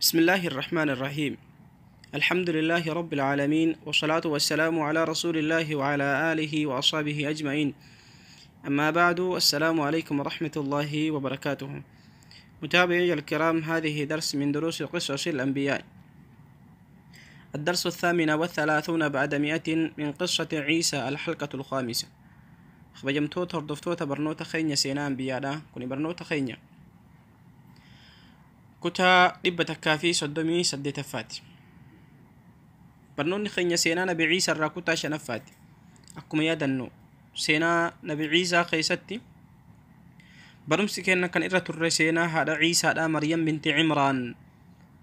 بسم الله الرحمن الرحيم. الحمد لله رب العالمين، والصلاة والسلام على رسول الله وعلى آله وأصحابه أجمعين. أما بعد، السلام عليكم ورحمة الله وبركاته. متابعي الكرام، هذه درس من دروس قصص الأنبياء، الدرس 138 من قصة عيسى، الحلقة الخامسة. Kabajamtoota hordoftoota barnoota keenya seenaa ambiyaadha. Kuni barnoota keenya kutaa 138ffaati. Barnoonni keenya seenaa Nabi Ciisaa irraa kutaa shanaffaati. Akkuma yaadannu, seenaa Nabi Ciisaa keessatti barumsi keenya kan irra turre seenaa haadha Ciisaadha, Maryam binti Cimraan,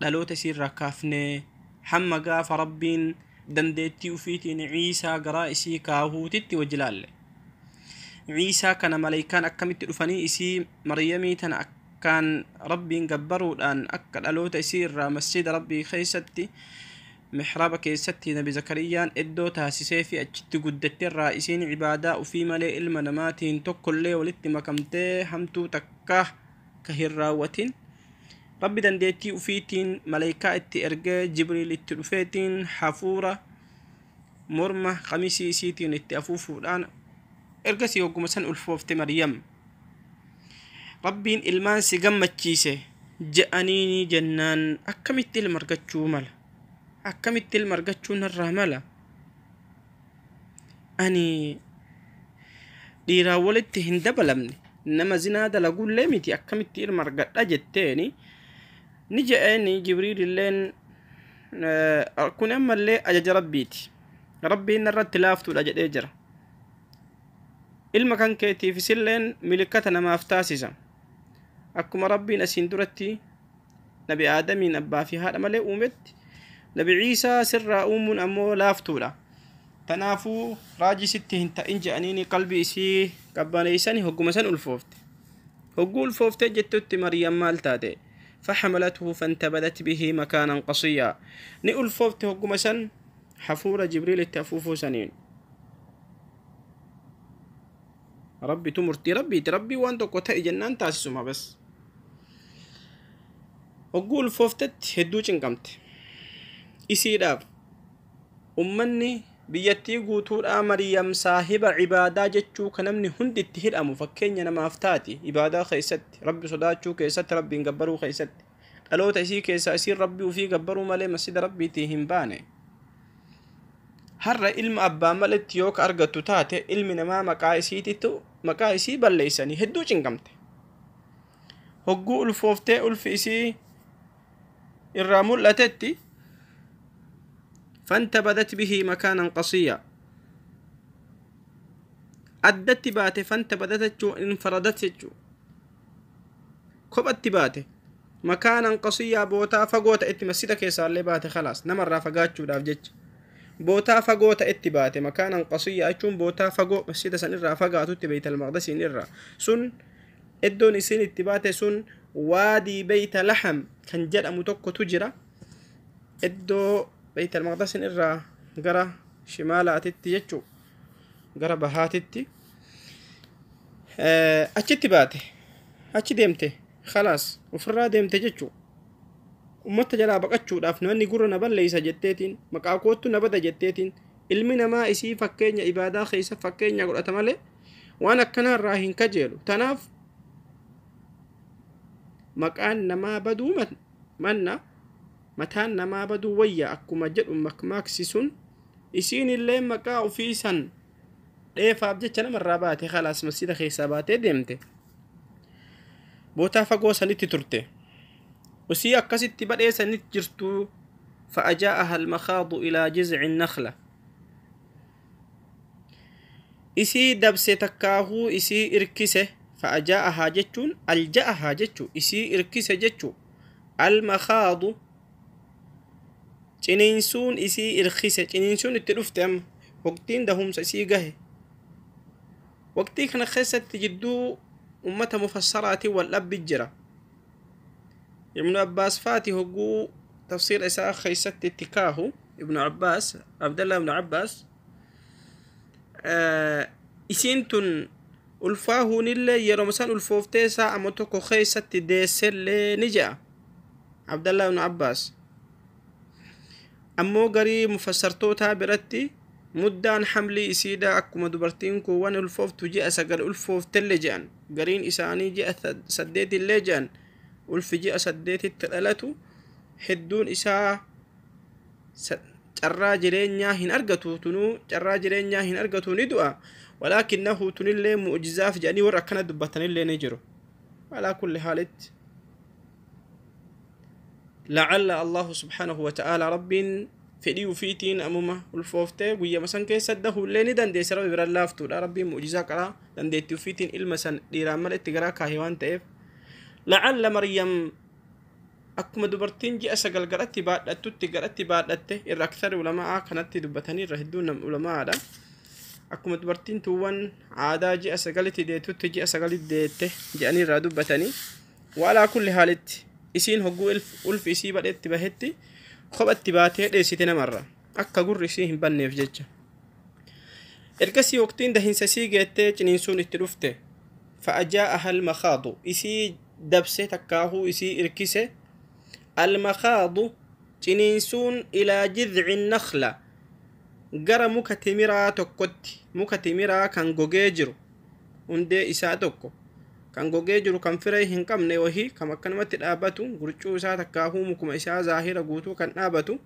dhaloota isiirraa kaafnee hamma gaafa Rabbiin dandeettii ufiitiin Ciisaa garaa isii kaahuutitti wajji laalle. Ciisaa kana maleykaan akkamitti dhufanii isii Maryamii tana akkaan Rabbiin gabbaruudhaan akka dhaloota isii irraa masjida Rabbii keessatti, mihraaba keessatti Nabi Zakariyaan iddoo taasisee fi achitti guddatte irraa isiin ibaadaa ufii malee ilma namaatiin tokkollee walitti makamtee hamtuu takka ka hin raawwatin, Rabbi dandeettii ufiitiin maleykaa itti ergee, Jibriil itti dhufeetiin hafuura morma qamisii isiitiin itti afuufuudhaan ergasii hogguma san ulfoofte Maryam. Rabbiin ilmaan si gammachiise je'aniini jennaan, akkamitti ilma argachuu mala? Akkamitti ilma argachuu narraa mala? Ani dhiiraan walitti hin dabalamne, nama zinaa dalagullee miti, akkamitti ilma argadha jetteeni. Ni je'eeni Jibriil illeen, kun ammallee ajaja Rabbiiti, Rabbiin narratti laaftuudha jedhee jira. Ilma kan keetiif isilleen milikkata namaaf taasisa. Akkuma Rabbiin asiin duratti Nabi Aadamiin abbaa fi haadha malee uumetti, Nabi Ciisaa sirraa uumuun ammoo laaftuudha. Tanaafuu raajii sitti hin ta'in je'aniini qalbii isii qabbaneeysani. Hogguma san ulfoofte. Hogguu ulfooftee jettutti Maryam maal taate? فحملته فانتبذت به مكانا قصيا. Ni ulfoofte hogguma san hafuura Jibriil itti afuufuu saniin. Rabbitu murtii Rabbiiti. Rabbii waan tokko ta'e jennaan taasisuma bas. Hogguu ulfooftetti hedduu cinqamte. Isiidhaaf ummanni biyyattii guutuudhaa Maryam saahiba ibaadaa jechuu kan namni hundi itti hidhamu, fakkeenya namaaf taati ibaadaa keessatti, Rabbi sodaachuu keessatti, Rabbiin gabbaruu keessatti. Dhaloota isii keessaa isiin Rabbii ufii gabbaruu malee masjida Rabbiitii hin baane. Har'a ilma abbaa maletti yoo ka argattu taate, ilmi namaa maqaa isiitittu maqaa isii balleeysanii hedduu cinqamte. Hogguu ulfooftee ulfi isii irraa mul'atetti, فانتبذت به مكانا قصيا، addatti baate. فانتبذت jechuu انفردت jechuu. Kophatti baate. مكانا قصيا, bootaa fagoo ta'etti. Masjida keessaallee baate, خلاص, namarraa fagaachuudhaaf jecha bootaa fagoo ta'etti baate. مكانا قصيا jechuun bootaa fagoo masjida san irraa fagaatutti, Beeytal Maqdasiin irraa. Sun iddoon isiin itti baate sun waadii Beeyta Laxam kan jedhamu tokkotu jira, iddoo Beeytal Maqdasiin irraa gara shimaalaatitti jechuu, gara bahaatitti. Achitti baate, achi deemte, خلاص, ofirraa deemte jechuu. Ummata jalaa baqachuudhaaf, namni gurra na balleeysa jetteetiin, maqaa koottu na bada jetteetiin. Ilmi namaa isii fakkeenya ibaadaa keessa fakkeenya godhata malee waan akkanaa irraa hin kajeelu. Tanaaf maqaan namaa baduu manna mataan namaa baduu wayya akkuma jedhu makmaaksi sun, isiin illee maqaa ofii san dheefaaf jecha namarraa baate. خلاص, masjida keessaa baatee deemte, bootaa fagoo sanitti turte. Usii akkasitti badhee sanitti jirtu, فأجاءها المخاض إلى جذع النخلة. Isii dabse takkaahuu isii irkise. فأجاءها jechuun ألجأها jechuu, isii irkise jechuu. المخاض ciniinsuun isii irkise, ciniinsuun itti dhufte. Amma waqtiin dahumsa isii gahe. Waqtii kana keessatti jidduu ummata mufassaraatiin wal dhabbi jira. Ibnu Abbaas faati hogguu tafsiira isaa keessatti itti kaahu, Ibnu Abbaas, Abdallah Ibnu Abbaas, isiin tun ulfaahuunillee yeroo san ulfooftee isaa amma tokko keessatti deessellee ni je'a. Abdallah ibn Abbaas. Ammoo garii mufassartootaa biratti muddaan hamlii isiidha akkuma dubartiin kun waan ulfooftu ji'a 9 ulfooftelle je'an, gariin isaanii ji'a 8 illee je'an. Ulfi ji'a 8tti dhalatu hedduun isaa carraa jireenyaa hin argatu, tunuu carraa jireenyaa hin argatu, ni du'a. Walaakinnahu tunillee mu'jizaaf jedhanii warra akkana dubbatanillee ni jiru. Alaa kulli haalitti lacalla Allahu subhaanahu wa ta'aalaa Rabbiin fedhii ufiitiin amuma ulfooftee guyyama san keessa dahuullee ni dandeesse. Rabbi biraan laaftuudha. Rabbiin mu'jizaa qaraa dandeettii ufiitiin ilma san dhiiraan mala itti garaa kaahe waan ta'eef, lacalla Maryam akkuma dubartiin ji'a 9 garatti baadhattutti garatti baadhatte. Irra aksari ulamaa kanatti dubbatanii, irra hedduun ulamaadha. Akkuma dubartiin tuuwwan aadaa ji'a 9tti deetutti ji'a 9tti deette jedhanii irraa dubbatanii. Waalaa kulli haalitti isiin hogguu ulfi isii badhetti bahetti kophatti baatee dheessite namarra akka gurri isii hin banneef jecha. Ergasii waqtiin dahinsa isii geettee ciniinsuun itti dhufte. Fa'ajaa'aha almakhaadu, isii dabse takkaahuu isii irkise almakhaadu, ciniinsuun, ilaa jidci nakla, gara muka timiraa tokkotti, muka timiraa kan gogee jiru, hundee isaa tokko kan gogee jiru, kan firee hin qabne wahii, kan akkanumatti dhaabbatu, gurcuu isaa takkaahuu mukuma isaa zaahira guutuu kan dhaabatu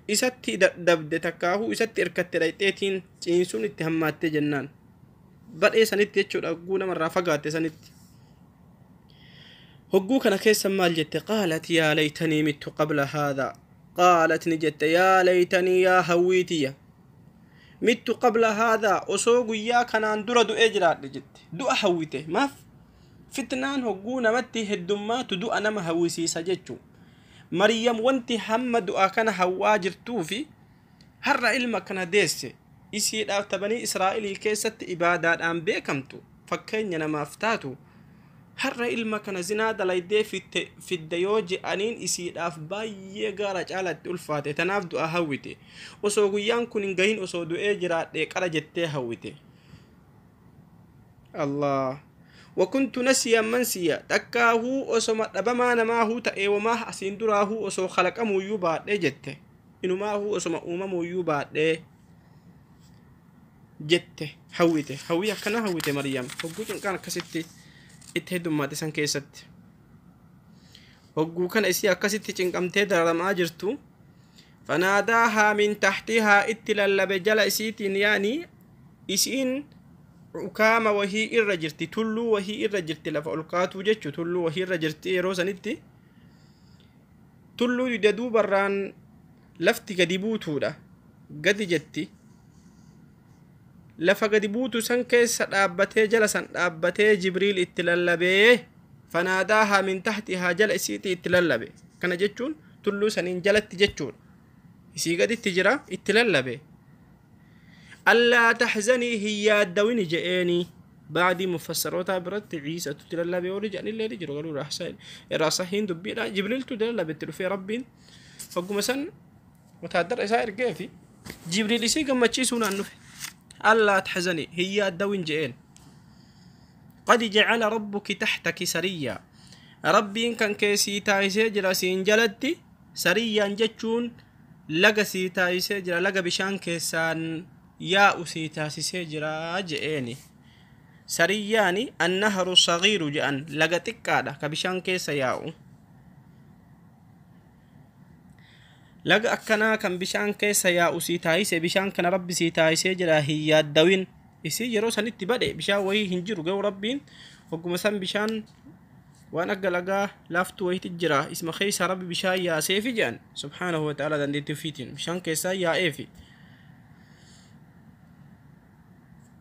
isatti dabde takkaahuu isatti irkatte dhayxeetiin ciniinsuun itti hammaatte jennaan badhee sanitti jechuudha. Hogguu namarraa fagaatte sanitti, hogguu kana keessa maal jette? Qaalat yaa laytanii mittu qabla haadhaa. Qaalat, ni jette, yaa laytanii, yaa hawwiitiyya, mittu qabla haadhaa, osoo guyyaa kanaan dura du'ee jiraadhe jette. Du'a hawwite. Maaf? Fitnaan hogguu namatti heddummaatu du'a nama hawwisiisa jechuu. Maryam wanti hamma du'a kana hawwaa jirtuu fi har'a ilma kana deesse, isiidhaaf tabanii Israa'elii keessatti ibaadaadhaan beekamtu, fakkeenya namaaf taatu, har'a ilma kana zinaa dalaydee fidde yoo je'aniin isiidhaaf baay'ee gaara caalatti ulfaate. Tanaaf du'a hawwite. Osoo guyyaan kun hin gahin osoo du'ee jiraadhe qara jettee hawwite. Allah wakuntu nasiyan mansiya, takkaahuu osoma dhabamaa namaahuu ta'ee, wamaa asiin duraahuu osoo kalaqamuuyyuu baadhee jette, inumaahuu osoma uumamuuyyuu baadhee jette hawwite. Hawwii akkana hawwite Maryam hogguu cinqaan akkasitti itti heddummaate san keessatti. Hogguu kana isii akkasitti cinqamtee dararamaa jirtu, fanaadaahaa min taxtihaa, itti lallabe jala isiitiin. Yaani isiin ukaama wahii irra jirti, tulluu wahii irra jirti, lafa ol kaatuu jechu, tulluu wahii irra jirti yeroo sanitti. Tulluu dugda duubarraan lafti gadi buutuudha, gadi jetti. Lafa gadi buutu san keessa dhaabbatee, jala san dhaabbatee Jibriil itti lallabee. Fanaadaahaa min taxtihaa, jala isiitii itti lallabe. Kana jechuun tulluu saniin jalatti jechuudha, isii gaditti jira. Itti lallabe. Allaa taxzanii, hin yaaddawini je'eeni. Baadii mufassarootaa biratti Ciisatu itti lallabe warri jedhanillee ni jiru, garuu irraa sahiin dubbiidha Jibriiltu itti lallabe. Itti dhufee Rabbiin hogguma san wotaaddara isaa ergeefi Jibriil isii gammachiisuunaan dhufe. Allaa taxzanii, hin yaaddawin je'een. Qad jacala rabbuki taxtaki sariyyaa, Rabbiin kan kee sii taasisee jira siin jalatti. Sariyyaan jechuun laga sii taasisee jira, laga bishaan keessaan yaa'u sii taasisee jira je'eeni. Sariyyaani annaharu sagiiru je'an, laga xiqqaadha ka bishaan keessa yaa'u. Laga akkanaa kan bishaan keessa yaa'u sii taasise, bishaan kana Rabbi sii taasisee jira, hin yaaddawin. Isii yeroo sanitti badhe, bishaan wayii hin jiru, garuu Rabbiin hogguma san bishaan waan akka lagaa laaftuu wayiiti jira, isma keessaa Rabbi bishaan yaaseefi jedhan. Subhaanahu wa ta'ala dandeettii ofiitiin bishaan keessaa yaa'eefi.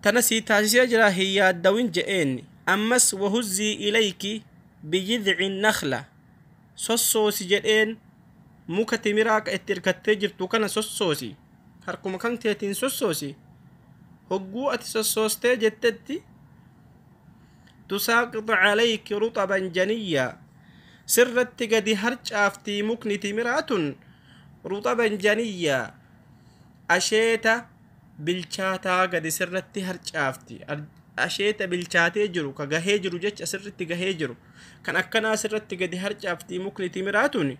Tana sii taasisee jira, hin yaaddawin je'een. Ammas wahuzzii ilayki bijidci nakla, sossoosi jedheen. Muka timiraa ka itti hirkattee jirtu kana sossoosi, harkuma kan keetiin sossoosi. Hogguu ati sossoostee jettetti, tusaaqix calayki ruxaban janiyyaa, sirratti gadi harcaaftii mukni timiraa tun. Ruxaban janiyyaa, asheeta bilchaataa gadi sirratti harcaafti. Asheeta bilchaatee jiru, ka gahee jiru jecha, sirritti gahee jiru kan akkanaa sirratti gadi harcaaftii mukni timiraa tun.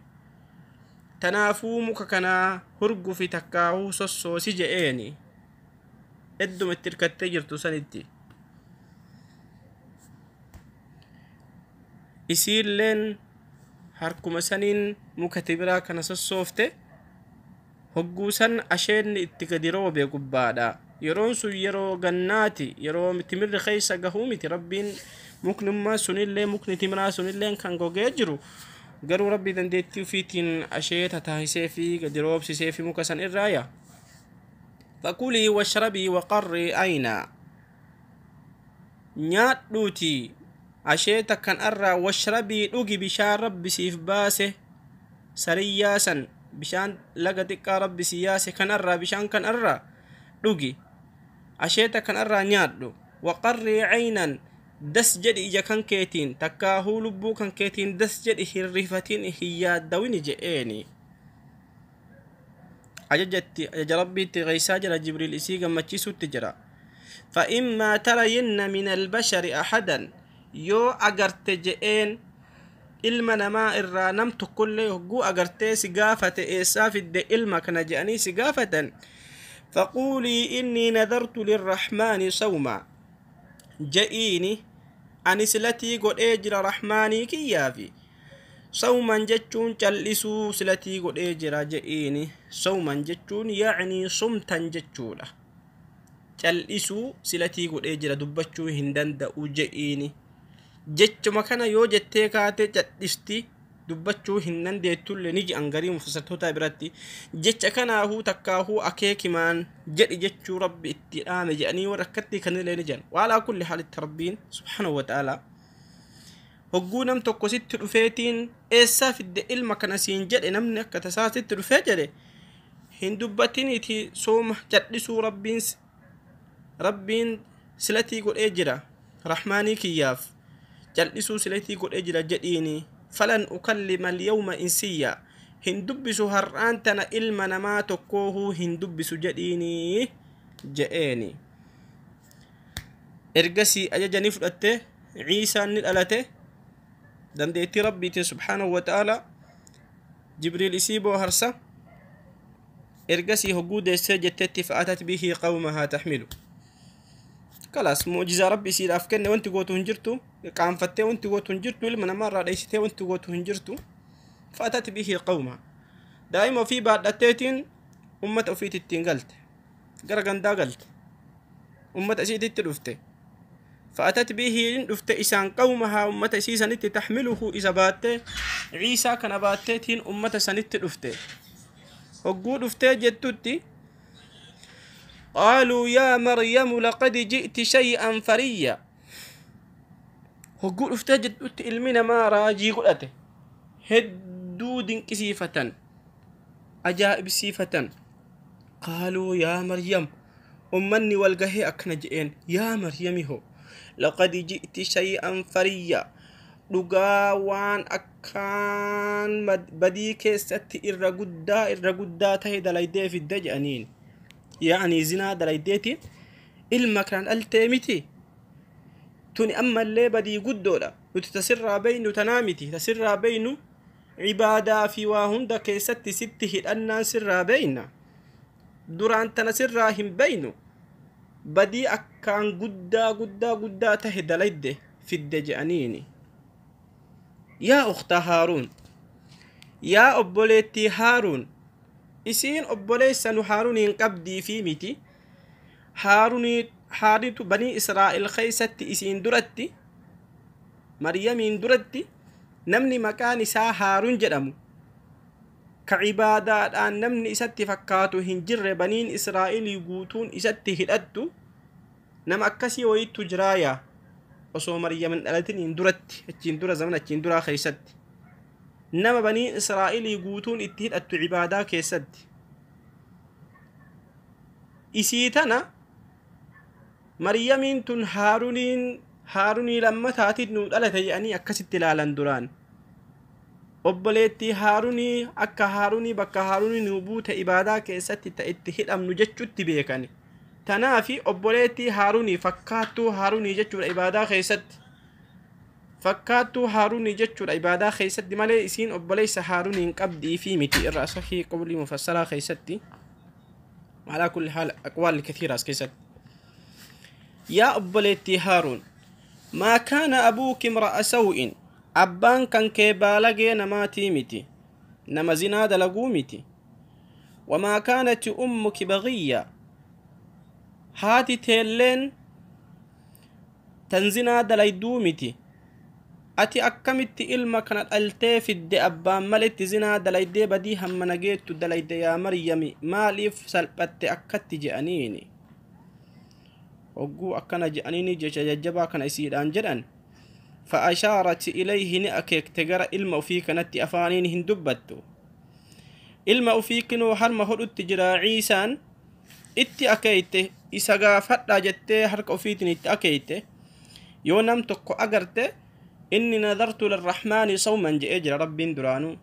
Tanaafuu muka kanaa hurgufi takkaahuu sossoosi je'eeni. Idduma itti hirkattee jirtu sanitti. Isiilleen harkuma saniin muka timiraa kana sossoofte. Hogguu san asheenni itti gadi roobe gubbaadha. Yeroon sun yeroo gannaati, yeroo timirri keessa gahuu miti. Rabbiin muknummaa sunillee, mukni timiraa sunillee kan gogee jiru, garuu rabbi dandeettii ufiitiin asheeta taasisee fi gadi roobsisee fi muka san irraaya. Fakulii washrabii waqarrii ayna, nyaadhuuti asheeta kan irraa, washrabii dhugi bishaan rabbi siif baase, sariyyaa san, bishaan laga xiqqaa rabbi si yaase kanarraa, bishaan kanarraa dhugi, asheeta kanarraa nyaadhu. Waqarrii caynan, das jedhi ija kan keetiin, takkaahuu lubbuu kan keetiin das jedhi, hirrifatin, hin yaaddawini je'eeni. Ajajatti ajaja rabbiitti geessaa jira Jibriil, isii gammachiisutti jira. فإما ترين من البشر أحدا, yoo agarte je'een ilma namaa irraa nam tokkollee hogguu agartee si gaafate, eessaa fidde ilma kana je'anii si gaafatan, فقولي إني نذرت للرحمن صوما, je'iini ani silatii godhee jira rahmaanii kiyyaafi. Sawman jechuun cal'isuu silatii godhee jira je'iini. Sawman jechuun yacnii sumtan jechuudha. Cal'isuu silatii godhee jira, dubbachuu hin danda'u je'iini. Jechuma kana yoo jettee kaate cadhisti, dubbachuu hin dandeettullee ni ji'an garii mufassartoota biratti. Jecha kanaahuu takkaahuu akeekimaan jedhi jechuu rabbi itti dhaame jedhanii warra akkatti kanillee ni jedhan. Waalaa kulli haalitti rabbiin subhaanahu wa ta'aalaa hogguu nam tokko sitti dhufeetiin eessaa fidde ilma kana siin jedhe, namni akka tasaa sitti dhufee jedhe, hin dubbatiniiti sooma cadhisuu rabbiin silatii godhee jira, rahmaanii kiyyaaf cal'isuu silatii godhee jira jedhiini. Falan ukallima alyawma insiyya, hin dubbisu har'aan tana ilma namaa tokkoohuu hin dubbisu jedhiini je'eeni. Ergasii ajaja ni fudhatte. Ciisaan ni dhalate dandeettii rabbiitiin subhaanahu wa ta'ala. Jibriil isii booharsa. Ergasii hogguu deessee jettetti, فأتت به قومها تحمله. Kalaas, mu'jizaa rabbi isiidhaaf kenne. Wanti gootu hin jirtu, qaanfattee wanti gootu hin jirtu, ilma namaarraa dheessitee wanti gootu hin jirtu. فأتت به قومها, daa'ima ofii baadhatteetiin ummata ofiitti ittiin galte, gara gandaa galte, ummata isiititti dhufte. فأتت به, dhufte isaan, قومها, ummata isii sanitti, تحمله, isa baattee, Ciisaa kana baatteetiin ummata sanitti dhufte. Hogguu dhuftee jettutti, قالوا يا مريم لقد جئت شيئا فريا. Hogguu dhuftee jettutti ilmi namaa raajii godhate, hedduu dinqisiifatan, ajaa'ibsiifatan. قالوا يا مريم, ummanni walgahee akkana je'een: yaa Maryami ho, لقد جئت شيئا فريا, dhugaa waan akkaan badii keessatti irra guddaa, irra guddaa ta'e dalaydee fidde je'aniin. Yaa'anii zinaa dalaydeetiin ilma kan dhaltee miti tuni, ammallee badii guddoodha. Nuti tasirraa beynu tanaa miti, tasirraa beynu cibaadaa fi waa hunda keessatti sitti hidhannaan sirraa beyna, duraan tana sirraa hin beynu, badii akkaan guddaa guddaa guddaa tahe dalayde fidde je'aniini. يا أخت هارون, yaa obboleettii Haaruun. Isiin obboleessa nu Haaruuniin qabdii fi miti. Haarunii Haaritu banii Israa'el keeysatti isiin duratti, Maryamiin duratti, namni maqaan isaa Haaruun jedhamu ka cibaadaadhaan namni isatti fakkaatu hin jirre, baniin Israa'elii guutuun isatti hidhattu, nama akkasii wayittu jiraaya osoo Maryam hin dhalatiniin duratti, achiin dura, zaman achiin duraa keeysatti, nama baniin Israa'elii guutuun itti hidhattu cibaadaa keessatti. Isii tana Maryamiin tun Haaruniin, Haarunii lammataatiin nu dhalate jedhanii akkasitti ilaalan duraan. Obboleettii Haarunii, akka Haarunii, bakka Haarunii nu buute ibaadaa keessatti ta itti hidhamnu jechutti beekani. Tanaafi obboleettii Haarunii, fakkaattuu Haarunii jechuudha ibaadaa keessatti. Fakkaattuu Haaruunii jechuudha ibaadaa keessatti malee isiin obboleessa Haaruunii hin qabdii fi miti irra sahii qawlii mufassaraa keessatti. Alaa kulli haal aqwaalli kathiira as keessatti. Yaa obboleettii Haaruun, maa kaana abuuki imra'a saw'in, abbaan kan kee baalagee namaatii miti, nama zinaa dalaguu miti. Wamaa kaanati ummuki bagiyya, haati teelleen tan zinaa dalayduu miti. Ati akkamitti ilma kana dhaltee fidde abbaan maletti zinaa dalaydee badii hamma nageettu dalayde yaa Maryami, maaliif salphatte akkatti je'aniini? Hogguu akkana je'aniini jecha jajjabaa kana isiidhaan jedhan. Fa'ashaarat ilayhi, ni akeekte gara ilma ofii kanatti, afaaniin hin dubbattu. Ilma ofii kinoo harma hodhutti jira Ciisaan, itti akeeyte, isa gaafadhaa jettee harka ofiitiin itti akeeyte. Yoo nam tokko agarte inni nadartu lirrahmaani sawman je'ee jira Rabbiin duraanuu.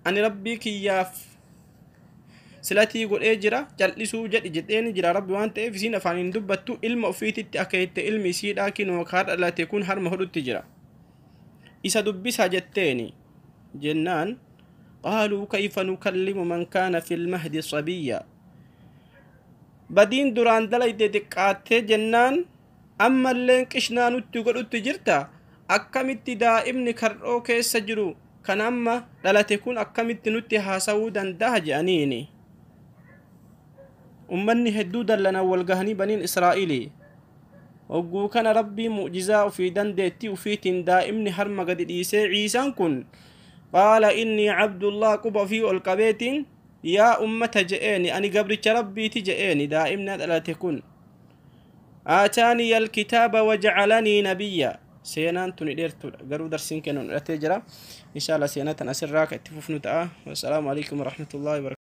Ani Rabbii kiyyaaf silatii godhee jira cal'isuu jedhi jedheeni jira Rabbi waan ta'eef isiin afaaniin dubbattu ilma ofiititti akeeyte, ilmi isiidhaa kinoo kaa dhalate kun harma hodhutti jira. Isa dubbisa jetteeni jennaan, qaaluu kayfa nukallimu man kaana fil mahdi sabiyya. Badiin duraan dalayde xiqqaattee jennaan ammalleen qishnaa nutti godhutti jirta, akkamitti daa'imni kardhoo keessa jiru kan amma dhalate kun akkamitti nutti haasawuu danda'a je'aniini. Ummanni hedduu dallanan wal gahanii baniin Israa'ilii. Hogguu kana Rabbii mu'jizaa ofii dandeettii ufiitiin daa'imni harma gadi dhiisee Ciisaan kun qaala innii cabdullah, quba ofii ol qabeetiin yaa ummata je'eeni, ani gabricha Rabbiiti je'eeni. Daa'imni dhalate kun aataaniya alkitaaba wajacalanii nabiyya. Seenaan tuni dheertuudha, garuu darsiin kennu dheeratee jira. Insha Allah seenaa tan asirraa ka itti fufnu ta'a. Wassalaamu alaikum warahmatullahi wabarakatuh.